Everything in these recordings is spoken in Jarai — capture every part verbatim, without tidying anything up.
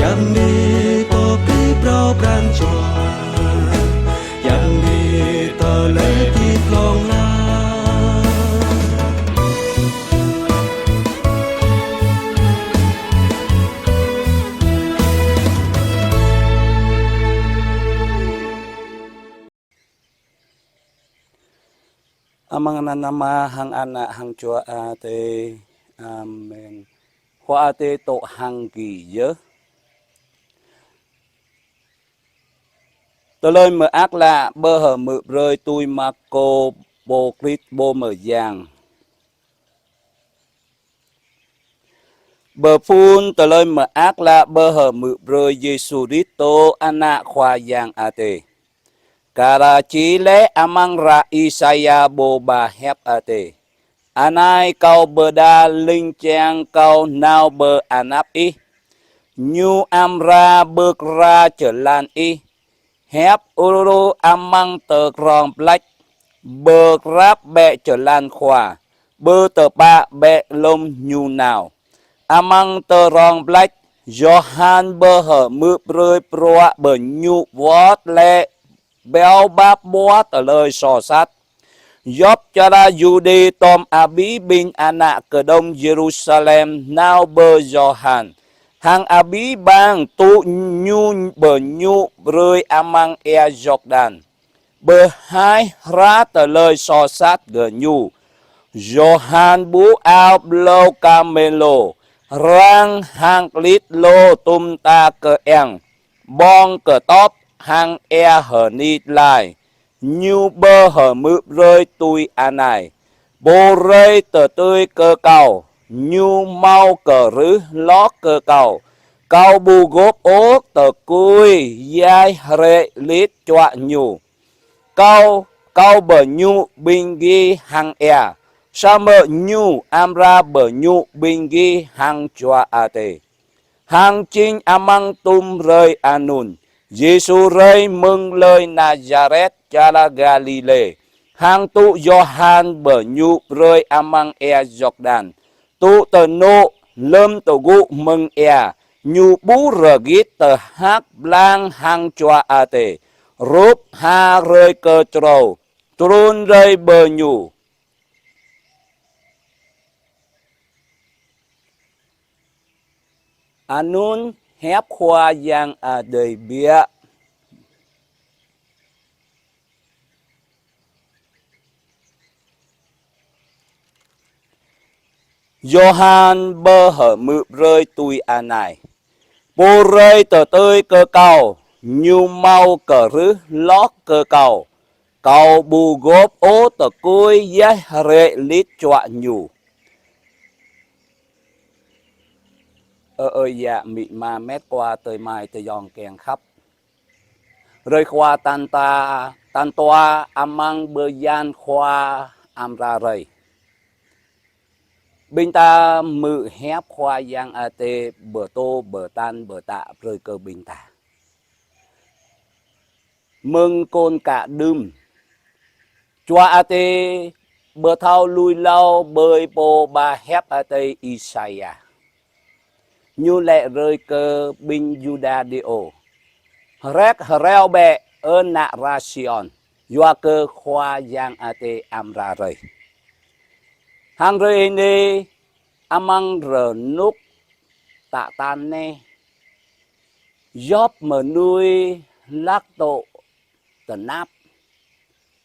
Yang ni pơplih phrâo pran jua, yang ni tơlơi tit glông la. Amăng anăn Ama hăng Ană hăng Jua Adai. Amen. Khua Adai dŏ hăng gih yơh. Tơlơi Mơak Klă pơhmư̆ brơi tui Markô pô Krist pô mơyang. Pơphun Tơlơi Mơak Klă pơhmư̆ brơi Yêsu Krist, Ană Khua Yang Adai. Kar čih laih amăng hră Isaia pô pơhiăp Adai: Anai Kâo pơđar ling jang Kâo nao pơ anăp ih, Ñu amra pơkra jơlan ih. Hiăp Ur amăng tơdrong pleč: Pơkrăp bĕ jơlan Khua, pơtơpă bĕ lŏm Ñu nao. Amăng tơdrong pleč, Yôhan pơhmư̆ brơi bruă pơñu wơ̆t lĕ pioh pap pơ̆t tơlơi soh sat. Djop čar Yuđê tŏm abih ƀing ană kơđông Yêrusalem nao pơ Yôhan, hăng abih bang tŭ ñu pơñu brơi amăng ia Yôrdan, pơhaih hră tơlơi soh sat kơ ñu. Yôhan ƀuh ao ƀlâo kamêlô, răng hăng klĭt lô tŭm ta kơiăng, ƀơ̆ng kơtŏp hăng ia hơni tlaih. Ñu pơhmư̆ brơi tui anai: Pô rai tơtơi kơ Kâo, ñu hmâo kơrưh hloh kơ Kâo. Kâo ƀu gôp ôh tơkui yaih hrĕ lĭt čuă ñu. Kâo, Kâo pơñu ƀing gih hăng ia, samơ̆ ñu amra pơñu ƀing gih hăng Jua Adai. Hăng jing amăng tŭm hrơi anŭn, Yêsu rai mơ̆ng lơi Nazaret čar Galilê, hăng tŭ Yôhan pơñu brơi amăng ia Yôrdan. Tŭ tơnŭk lơ̆m tơgŭ mơ̆ng ia, ñu ƀuh rơgit tơhak blang hăng Jua Adai, rup ha rai kơ črâo, trŭn rai pơ ñu. Anŭn hiăp Khua Yang Adai biă. Yôhan pơhmư̆ brơi tui anai: Pô rai tơtơi kơ Kâo, ñu hmâo kơrưh hloh kơ Kâo. Kâo ƀu gôp ôh tơkui yaih hrĕ lĭt čuă ñu. Ơ, ơ, yă mĭ ma met wa adơi amai ayŏng kiăng khăp. Hrơi Khua tal dua, tal dua amăng bơyan Khua amra rai. Ƀing ta hmư̆ hiăp Khua Yang Adai pơtô pơtăn pơtă brơi kơ ƀing ta. Mơ̆ng kŏn kă đưm, Jua Adai pơthâo lui hlâo ƀơi pô pơhiăp Adai Isaia. Ñu laĭ brơi kơ ƀing Yuđa dih ôh: Hrĕk hreo bĕ, ơ ană ră Siôn, yua kơ Khua Yang Adai amra rai. Hăng hrơi anai, amăng rơnŭk tă tăn anai, djop mơnuih hlak dŏ tơnap,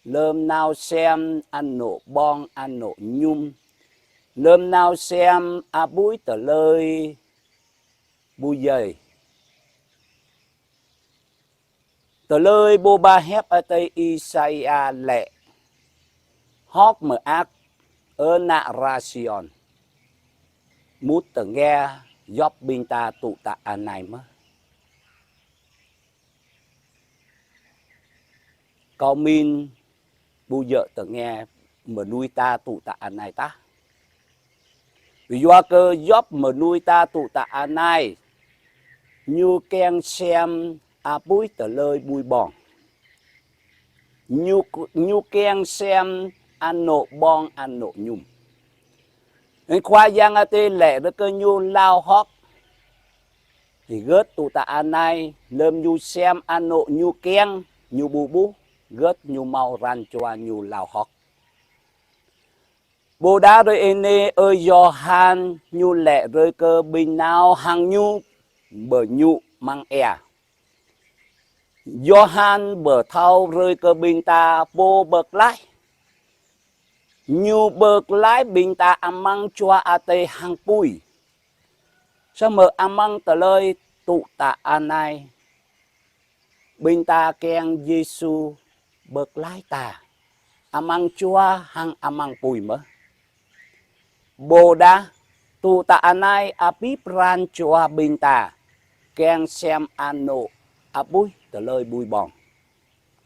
lơ̆m nao sem anŏ ƀơ̆ng anŏ mơñum, lơ̆m nao sem apui tơlơi ƀu djai. Tơlơi pô pơhiăp Adai Isaia laĭ: Hơ̆k mơak, ơ ană ră Siôn. Mŭt tơngia djop ƀing ta tŭ tă anai mơ̆? Kâo mĭn ƀu djơ̆ tơngia mơnuih ta tŭ tă anai tah. Yua kơ djop mơnuih ta tŭ tă anai, ñu kiăng sem apui tơlơi ƀui ƀơ̆ng. Ñu, ñu kiăng sem anŏ ƀơ̆ng anŏ mơñum. Khua Yang Adai laĭ brơi kơ ñu hlâo hơ̆k. Hơgơt tŭ ta anai, lơm ñu sem anŏ ñu kiăng, ñu ƀu ƀuh, hơgơt ñu hmâo pran jua ñu hlâo hloh. Ƀôdah hrơi anai, ơi Yôhan ñu laĭ brơi kơ ƀing nao hăng ñu, bơ ñu amăng ia. Yôhan pơthâo brơi kơ ƀing ta pô pơklaih. Ñu pơklaih ƀing ta amăng Jua Adai hăng apui. Samơ̆ amăng tơlơi tŭ ta anai, ƀing ta kiăng Yêsu pơklaih ta amăng Jua hăng amăng apui mơ̆n. Ƀôdah tŭ ta anai, abih pran jua ƀing ta kiăng sem anŏ apui tơlơi ƀui ƀong,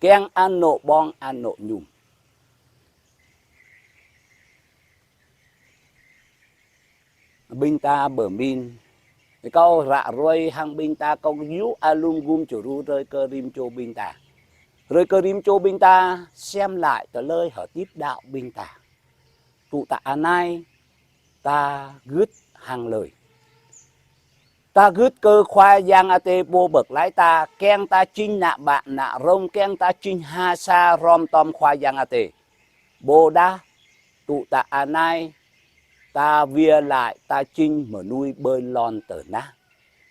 kiăng anŏ ƀong anŏ mơñum. Ƀing ta pơmĭn, kâo ră ruai hăng ƀing ta, kâo yua alum gum djru brơi kơ rĭm čô ƀing ta. Brơi kơ rĭm čô ƀing ta sem glaĭ tơlơi hơdip đaŏ ƀing ta. Tŭ ta anai, ta gưt hăng hlơi? Ta gưt kơ Khua Yang Adai pô pơklaih ta, kiăng ta jing ană bă ană rông, kiăng ta jing ha sa hrŏm tom Khua Yang Adai. Ƀôdah tŭ ta anai, ta wai glaĭ ta jing mơnuih ƀơi lŏn tơnah.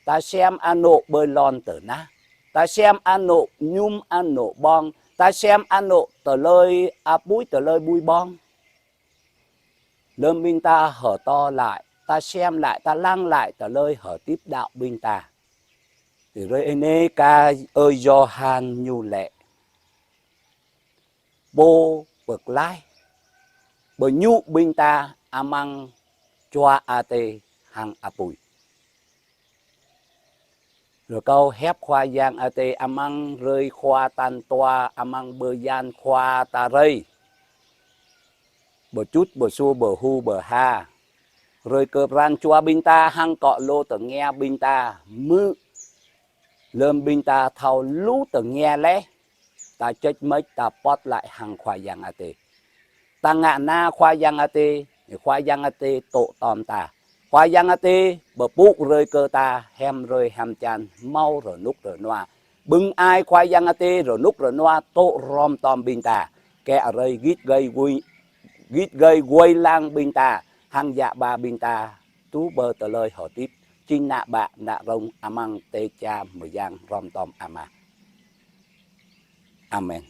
Ta sem anŏ ƀơi lŏn tơnah. Ta sem anŏ mơñum anŏ ƀong. Ta sem anŏ tơlơi apui tơlơi ƀui ƀong. Lơm ƀing ta hơdơr glaĭ, ta sem glaĭ, ta lăng glaĭ tơlơi hơdip đaŏ ƀing ta. Hrơi anai kah ơi Yôhan ñu laĭ, pô pơklaih, pơñu ƀing ta amăng Jua Adai hăng apui. Rơkâo hiăp Khua Yang Adai amăng hrơi Khua tal dua amăng bơyan Khua ta rai. Pơčŭt pơsur pơhu pơha. Brơi kơ pran jua ƀing ta hăng akŏ lu tơngia ƀing ta hmư̆. Lơm ƀing ta thâo lu tơngia laih, ta čĕč mĕč ta pŏt glaĭ hăng Khua Yang Adai. Ta ngă na Khua Yang Adai, Khua Yang Adai dŏ tom ta. Khua Yang Adai pơpŭ brơi kơ ta hiam hrơi hiam čan hmâo rơnŭk rơnua. Bưng ai Khua Yang Adai rơnŭk rơnua dŏ hrŏm tom ƀing ta. Kơ hrơi git gai wai, git gai wai lăng ƀing ta, hăng djă ba ƀing ta truh pơ tơlơi hơdip, jing ană bă ană rông amăng tơčô mơyang hrŏm tom Ama. Amen.